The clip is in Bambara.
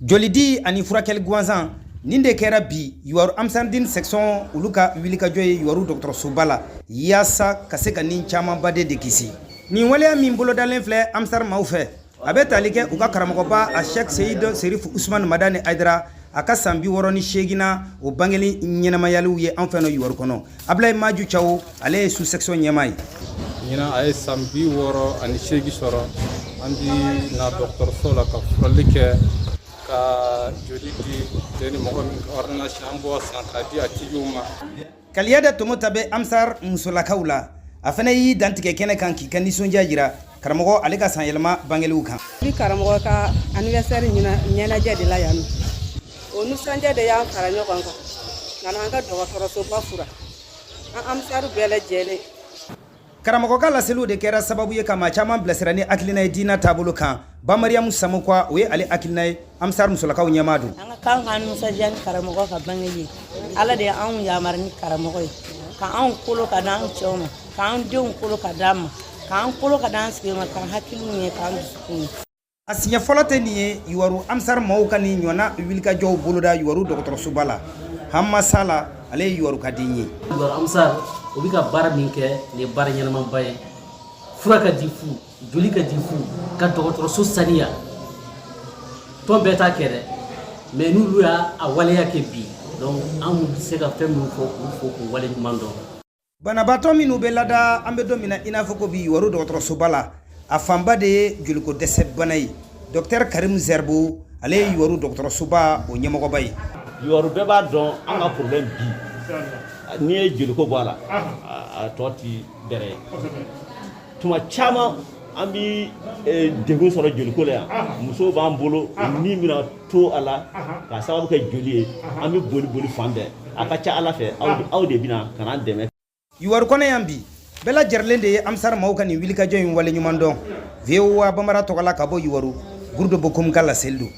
Jolidi ani furakɛli gansan nin de kɛra bi Youwarou Ansardine section olu ka wulikajɔ ye Youwarou dɔgɔtɔrɔsoba la yaasa ka se ka ni camanba de kisi. Nin waleya min bolodalen filɛ Ansar maaw fɛ, a bɛ tali kɛ u ka karamɔgɔba a Sheikh Seyid Serif Usman Madani Hayidara, a ka san 68nan o bangeli ɲɛnamayaliw ye an fɛ nɔ Youwarou kɔnɔ. Ablaye Maju Cawo, ale ye sous section ɲɛmaa ye. Ɲinan a ye san 68 sɔrɔ. An bi na dɔgɔtɔrɔso la ka furali kɛ, ka joli di den ni mɔgɔ min ka ordonnance, an b'o san k'a di a tigiw ma. Kaliyada Tomota bɛ Ansar musolakaw la. A fana y'i dantigɛ kɛnɛ kan k'i ka nisɔndiya jira karamɔgɔ ale ka sanyɛlɛma bangeliw kan. Bi karamɔgɔ ka anniversaire ɲɛnajɛ de la yan nɔ, o nisɔndiya de y'an fara ɲɔgɔn kan ka na an ka dɔgɔtɔrɔsoba fura, an Ansar bɛɛ lajɛlen. Karamɔgɔ ka laseliw de kɛra sababu ye ka maa caman bilasira ni hakilina ye diinɛ taabolo kan. Ba Mariyamu Samukwa, o ye ale hakilina ye. Ansar musolakaw ɲɛmaa don. An ka kan k'an nisɔndiya ni karamɔgɔ ka bangeli ye. Ala de ye anw yamaru ni karamɔgɔ ye, ka anw kolo ka d'an cɛw ma, k'an denw kolo ka d'an ma, k'an kolo ka d'an sigi ma, k'an hakiliw ɲɛ, k'an dusukun ɲɛ. A siɲɛ fɔlɔ tɛ nin ye Youwarou Ansar maaw ka nin ɲɔgɔnna wulikajɔw boloda Youwarou dɔgɔtɔrɔsoba la. Hama Sala, ale ye Youwarou ka den ye. Youwarou Ansar o bɛ ka baara min kɛ, nin ye baara ɲɛnamaba ye. Fura ka di fu, joli ka di fu, ka dɔgɔtɔrɔso saniya, tɔn bɛɛ t'a kɛ dɛ, mais n'olu y'a a waleya kɛ bi, donc an bɛ se ka fɛn min fɔ, k'u fo, k'u wale ɲuman dɔn. Banabaatɔ minnu bɛ lada an bɛ don min na i n'a fɔ ko bi Youwarou dɔgɔtɔrɔsoba la, a fanba de ye joliko dɛsɛ bana ye. Docteur Karim Zerbo, ale ye Youwarou dɔgɔtɔrɔsoba o ɲɛmɔgɔba ye. Youwarou bɛɛ b'a dɔn, an ka problème bi, n'i ye joliko bɔ a la, a tɔ ti bɛrɛ ye. Tuma caman an bi degun sɔrɔ joliko la yan. Musow b'an bolo ni bɛna to a la k'a sababu kɛ joli ye. An bɛ boli boli fan bɛɛ. A ka ca Ala fɛ, aw de bɛna ka n'an dɛmɛ. Youwarou kɔnɔ yan bi, bɛɛ lajɛlen de ye Ansar maaw ka nin wulikajɔ in waleɲuman dɔn. VOA Bambara tɔgɔ la, ka bɔ Youwarou, Gurudo Bokum ka laseli don.